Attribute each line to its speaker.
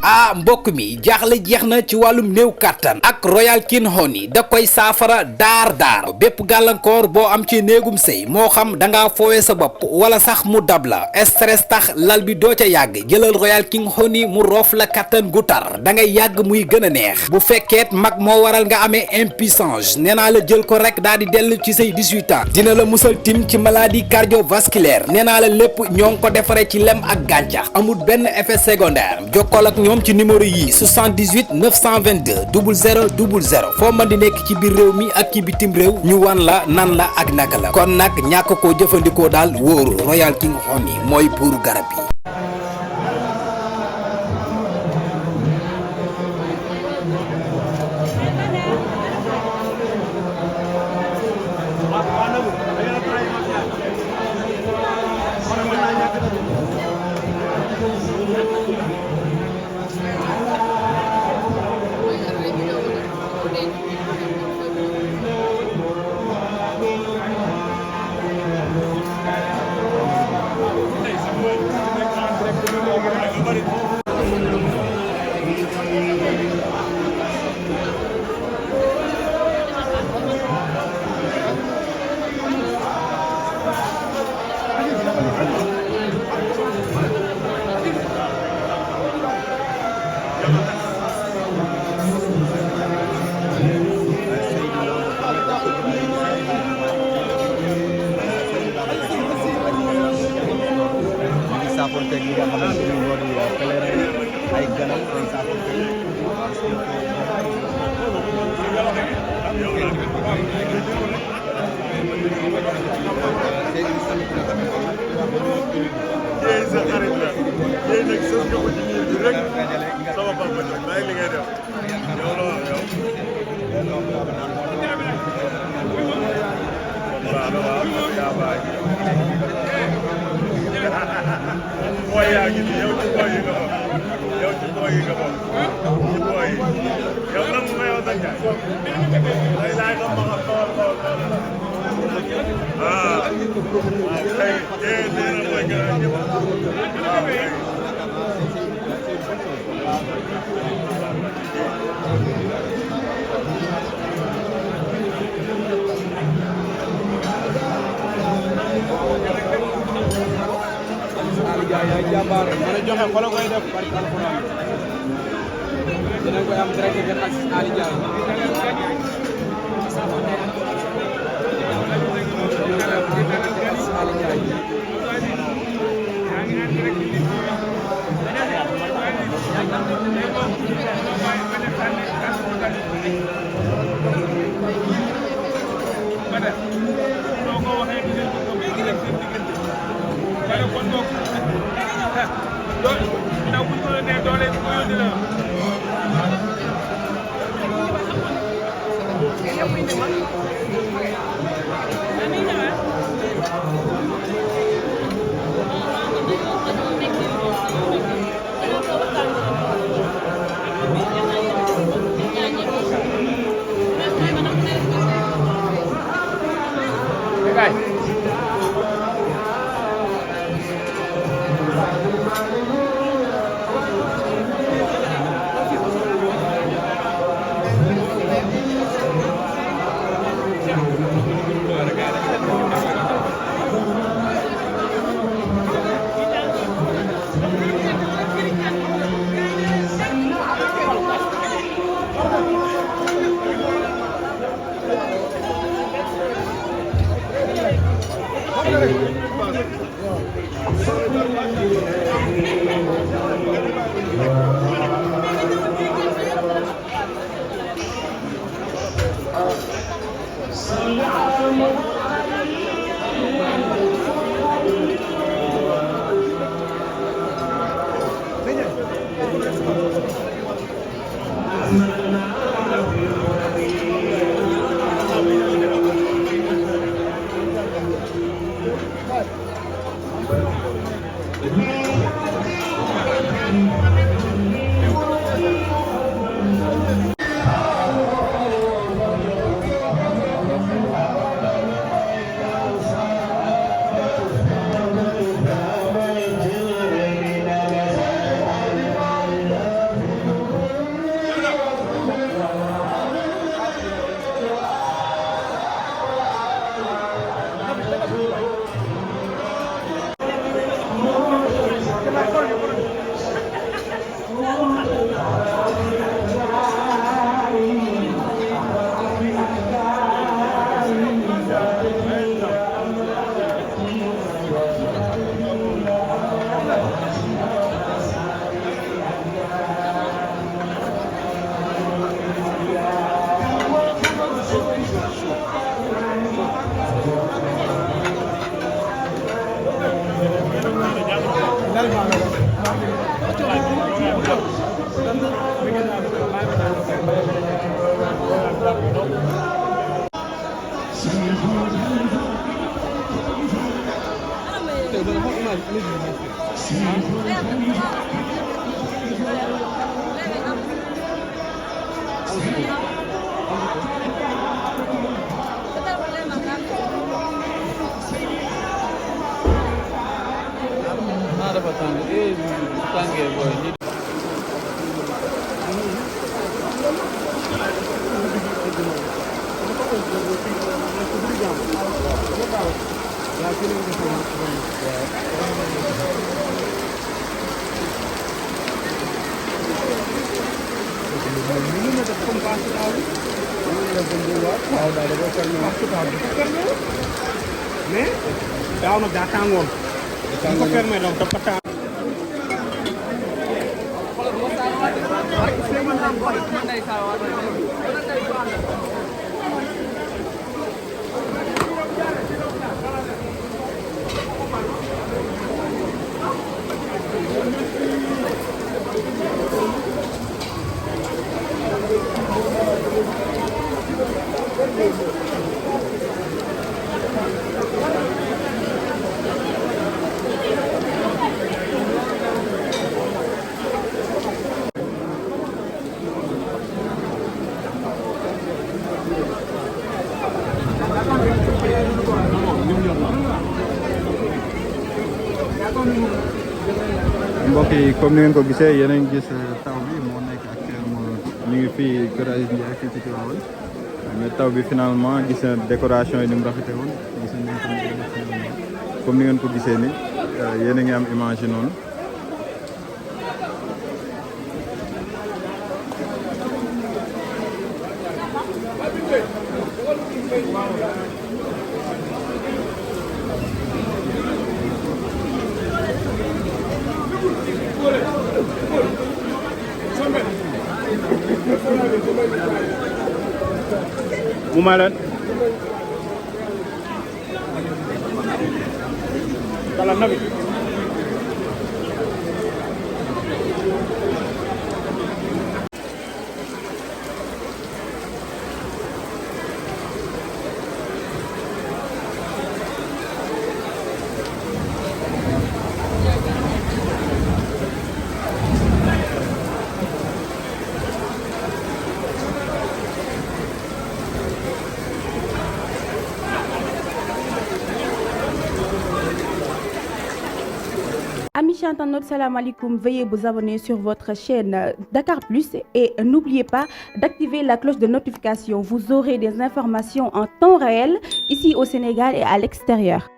Speaker 1: ah mbokk mi jaaxle jeex na ci wàllum néew kàttan ak Royal King Honey da koy saafara daar bépp gàllankoor boo am ci néegum sëy moo xam da ngaa foowee sa bopp wala sax mu dab la stress tax lal bi doo ca yàgg jëlal Royal King Honey mu roof la kàttan gu tar da ngay yàgg muy gën a neex bu fekkeet mag moo waral nga amee impuissance nee naa la jël ko rek daal di dellu ci say 18 ans dina la musal tim ci maladie cardiovasculaire nee naa la lépp ñoo ngi ko defaree ci lem ak gàncax amul benn effet secondaire jokkool ak ñoom ci numéro yi 78 922 00 00 foo mën di nekk ci biir réew mi ak ci bitim réew ñu wan la nan la ak naka la kon nag ñàkk koo jëfandikoo daal wóoru Royal King Honey mooy buuru garab yi.
Speaker 2: mais daaw nag daa tàngoon. dañ ko permettre donc dafa tàng.
Speaker 3: mbokk yi comme ni ngeen ko gisee yéen a ngi gis taw bi moo nekk actuellement ñu ngi fii Kër Aziz Ndiaye fii ci Tivaouane mais taw bi finalement gis na décoration yi ni mu rafete woon gis nañ comme ni ngeen ko gisee ni yéen a ngi am image yi noonu.
Speaker 2: mu may leen kala nabi
Speaker 4: Amis internautes, salam alaikum. Veuillez vous abonner sur votre chaîne Dakar Plus et n'oubliez pas d'activer la cloche de notification. Vous aurez des informations en temps réel ici au Sénégal et à l'extérieur.